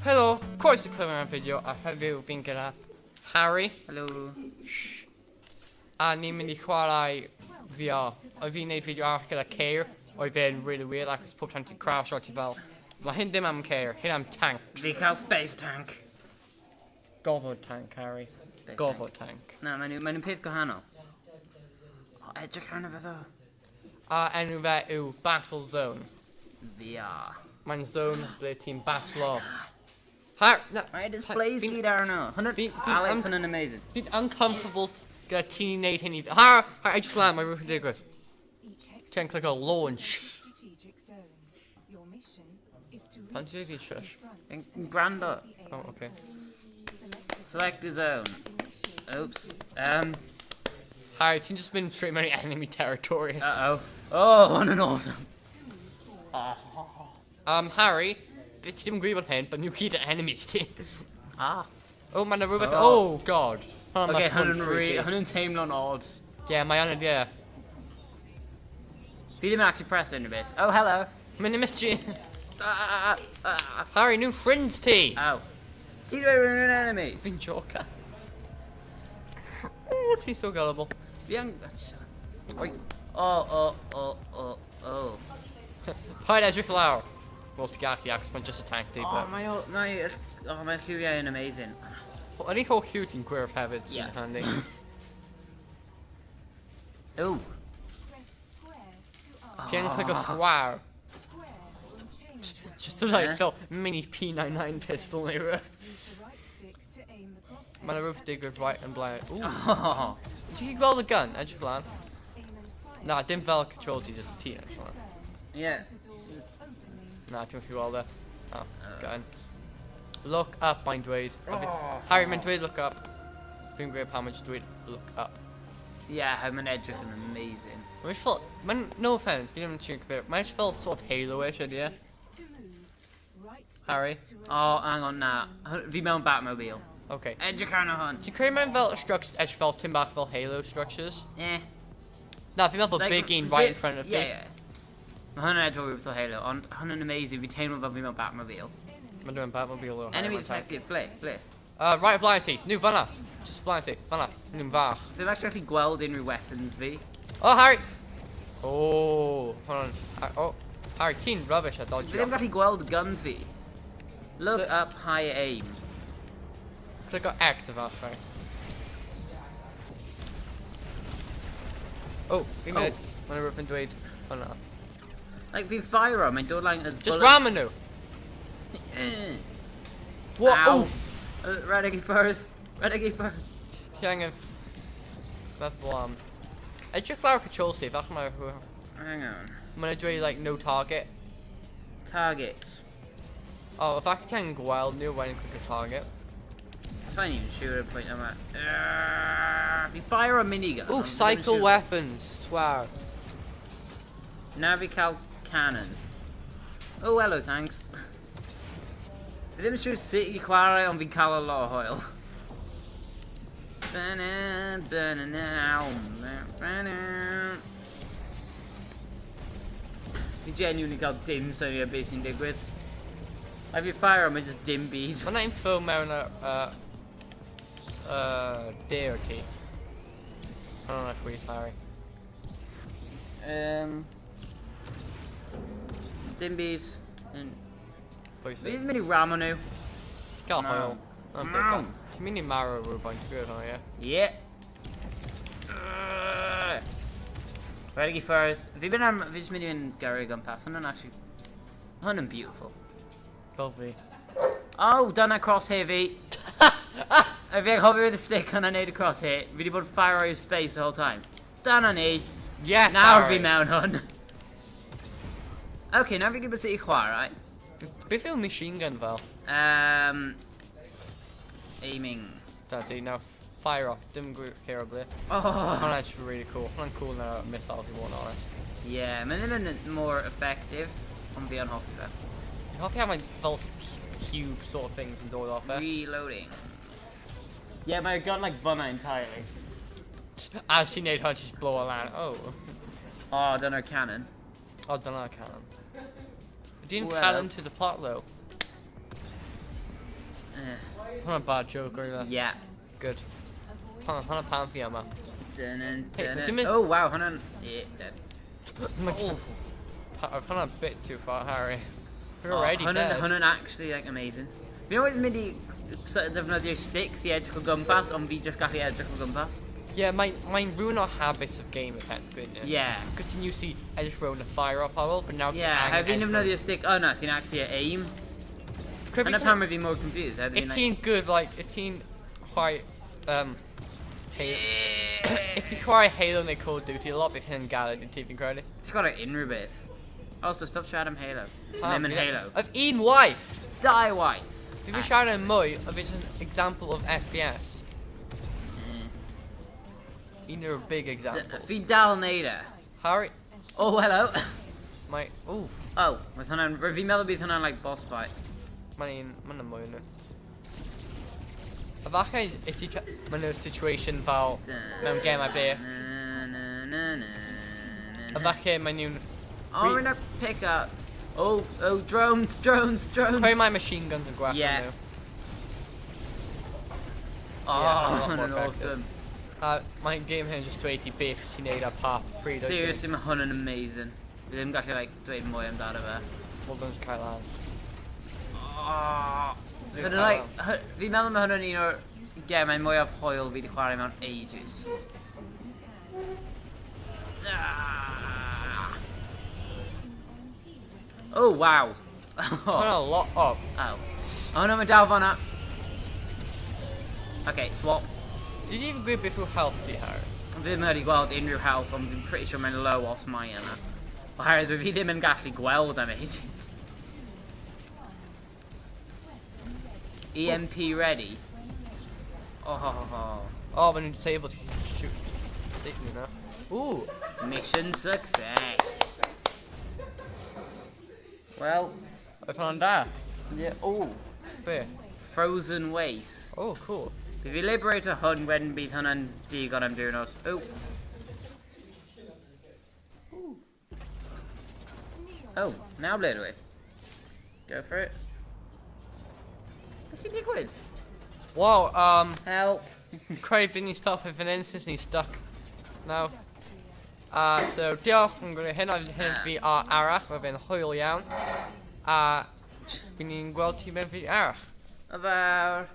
Helo, croeso clywed am fideo a heddiw fi'n gyda Harry. Helo. Shh. A ni'n mynd i chwarae VR. Oedd fi'n neud fideo arall gyda Ceir, oedd fe'n really weird achos pob time ti'n crash o ti fel, mae hyn ddim am Ceir, hyn am tanks. Fi cael space tank. Gofod tank, Harry. Space Gofod tank. Na, maen nhw, maen nhw'n peth gwahanol. O, edrych arno fe ddo. A enw fe yw Battle Zone. VR. Mae'n zone ble ti'n batlo. Har... Na, Mae displays fi'n- gyd arno. Hwnna, fi'n- Alex, I'm- hwnna'n amazing. Fi'n uncomfortable gyda ti'n neud hyn i... Har, har, edrych lan, mae rhywbeth yn digwydd. Ti'n click o launch. Strategic zone. Your mission is to Pan ti'n dweud fi shush? Fi'n gwrando. Oh, okay. Select the zone. Oops. Harry, ti'n just mynd straight mewn i enemy territory. Uh-oh. Oh, hwnna'n awesome. Harry, fi ti ddim yn gwybod hyn, but nhw gyd yn enemies ti. Ah. Oh, mae'n rhywbeth... Oh. Oh, god. Hwnna'n Okay, must fod yn hwnna'n re... freaky. Hwnna'n teimlo'n odd. Yeah, mae yn, yeah. Fi ddim yn actually press unrhyw beth. Oh, hello. Mae'n MSG. Harry, nhw'n ffrind ti. Oh. Ti'n dweud rhywun yn enemies? Fi'n joker. Oh, ti'n so gullible. Fi yn... Oi. Oh, oh, oh, oh, oh. Paid edrych lawr. Wel, ti'n gallu, achos mae'n just a tank di, Oh, but... mae o... Mae... Oh, mae'r lliwiau yn amazing. Ydy holl lliw ti'n gwyrdd hefyd sy'n Yeah. handy. Ooh. press square to arm. Ti'n click o square. Square will change weapon. Just a like Eh? fel mini P99 pistol neu rhywbeth. Use the right stick to aim the crosshair. Mae'n rhywbeth digwydd right yn blaen. Ooh. Oh. Ti'n gweld y gun? Edrych lan. Aim and fire. Na, dim fel control ti, just ti edrych lan. Yeah. To doors opening. Na, ti'n gallu gweld e. Oh, gun. Look up, mae'n dweud. A fi- Oh. Harry, mae'n dweud look up. Fi'n gwybod pam mae'n just dweud look up. Yeah, mae'n edrych yn amazing. Mae'n fel, mae'n, no offence, fi ddim yn trin cyfeirio, mae'n fel sort of Halo-ish idea. To move. Right stick Harry? to rotate. Oh, hang on, na. Fi mewn Batmobile. Okay. Edrych arno hwn. Ti'n credu mae'n fel structures, edrych fel tim bach fel Halo structures? Eh. Na, fi'n meddwl Like, big un right in front of ti. Yeah, yeah. Mae hwnna'n edrych rhywbeth o Halo, ond hwnna'n amazing. Fi teimlo fel fi mewn Batmobile. Mae'n dweud Batmobile o Harry, Enemy mae'n tank. detected, ble, ble. Right o blaen ti. Nhw fan'na. Just o blaen ti. Fan'na. Nhw'n fach. Fi'n actually gallu gweld unrhyw weapons fi. Oh, Harry! Oh, hold on. Oh, Harry, ti'n rubbish at Fi dodgio. ddim gallu gweld guns fi. Look The- up, high aim. Click o X efallai. Oh, fi'n mynd. Mae'n rhywbeth yn dweud hwnna. Like, fi'n fire on, mae'n dod lan as Just bullets. ram nhw! What? Ow. Oh! Rhedeg i ffwrdd. Rhedeg i ffwrdd. Ti angen meddwl am... Edrych lawr control ti, falle mae rhywbeth... Hang on. Mae'n dweud, like, no target. Target. Oh, if ti angen gweld nhw wedyn click a target. Sa'n even siŵr y pwynt yma. Fi fire a minigun. Ooh, ond fi ddim yn cycle siŵr. weapons, swear. Na fi cael cannon. Oh, hello, tanks. Fi ddim yn siŵr sut i chwarae, ond fi'n cael a lot o hwyl. Ba-na, ba-na-na, ba-na. Fi genuinely cael dim syniad beth sy'n digwydd. Like fi fire mae'n just dim byd. Mae yna info mewn y... De o'r ti. Hwna'n chwith, Harry. Dim byd. Pwy Fi sydd? jyst mynd i ramo nhw. Gael No. hwyl. No. Ti'n mynd i marw rhywfaint, gwybod hwnna, ie? Yeah. Rhedeg i ffwrdd. Fi mynd am... Fi jyst mynd i fynd gyrru gwmpas. Hwnna'n actually... Hwnna'n beautiful. Fel fi. Oh, dyna crosshair fi. A fi anghofio with the stick hwnna'n neud y crosshair. Fi wedi bod yn fire out of space the whole time. Dyna ni. Yes, Nawr Harry. fi mewn hwn. Okay, nawr fi gwybod sut i chwarae. Beth yw machine gun fel? Aiming. Da ti, now fire off, dim gwybod ceir o ble. Oh. Hwnna'n actually really cool. Hwnna'n cool na missile, i fod yn honest. Yeah, mae ddim yn more effective, ond fi yn hoffi fe. Fi'n hoffi how mae'n fel cube sort of things yn dod off e. Reloading. Yeah, mae'r gun like fyna entirely. As ti'n neud hwn, just blow a lan. Oh. Oh, dyna'r cannon. Oh, dyna'r cannon. Ydy'n Well. cannon to the plot though? Hwna'n bad joke, oedd e? Yeah. Good. Hwna pam fi yma. Dun, dun, Hey, dun, dim- Oh, wow, hwnna'n... Yeah, dead. Oh. Hwna'n bit too far, Harry. You're Oh, already hwnna'n dead. hwnna'n actually like amazing. Fi'n always mynd i sort of defnyddio sticks i edrych o gwmpas, ond fi just gallu edrych o gwmpas. Yeah, mae'n mae ruin our habits of gamer technically, isn't it? Yeah. Cos ti'n used to edrych rownd a fire up pobl, but now ti'n Yeah, angen heb fi'n edrych defnyddio stick... Oh no, ti'n actually aim. Credu Yna ti'n- pam fi mor confused. Heb If fi'n like... ti'n good, like, if ti'n chwarae, Halo, if ti'n chwarae Halo neu Call of Duty a lot, bydd hyn yn galed i ti fi'n credu. Ti'n chwarae unrhyw beth. Also, stop siarad am Halo. Ah, Ddim yn ie. Halo. Oedd un waith! Die waith! Fi fi siarad am mwy, oedd just an example of FPS. Un o'r big examples. Fi dal yn neud e. Harry, Oh, hello. mae, ooh, Oh, mae hwnna'n... Fi'n meddwl bydd hwnna'n like boss fight. mae'n un, mae'n mwy nhw. A falle, if ti, mae'n nhw situation fel, mewn gemau be, Na, na, na, na, a na. falle mae nhw'n, Oh, we're not pickups. Oh, oh, drones, drones, drones. Probably mae machine guns yn gwella Yeah. nhw. Oh, Yeah, a lot more hwnna'n effective. awesome. A mae game hyn just dweud i beth ti'n neud a pa pryd wyt ti. Seriously, mae hwn yn amazing. Fi ddim gallu like, dweud mwy amdano fe. Well done cael lan. Oh. Fi'n Hwnna, cael like, fi'n meddwl mae hwn yn un o'r gemau mwyaf hwyl fi wedi chwarae mewn ages. Ah. Oh, wow. Hwnna Oh. lot up. Oh. Oh no, mae dal fan'na. Okay, swap. Did you even gweud beth yw health di, Harry? Fi ddim wedi gweld unrhyw health, ond fi'n pretty sure mae'n low os mae yna. Oherwydd fi ddim yn gallu gweld am ages. EMP ready. Oh, ho, ho, ho. Oh, maen nhw'n disabled to shoot. Take me now. Ooh, Mission success. Well, oedd hwnna'n da. yeah, oh, Be? frozen waste. Oh, cool. Fi fi liberator hwn wedyn bydd hwnna'n digon am diwrnod. Oh. Oh, now ble dwi? Go for it. Beth sy'n digwydd? Wow, Help. Craig didn't you stop with an instance and he's stuck now. So diolch yn gwneud hyn oedd hyn fi ar arall, mae fe'n hwyl iawn. A bydd ni'n gweld ti mewn fideo arall. Fawr.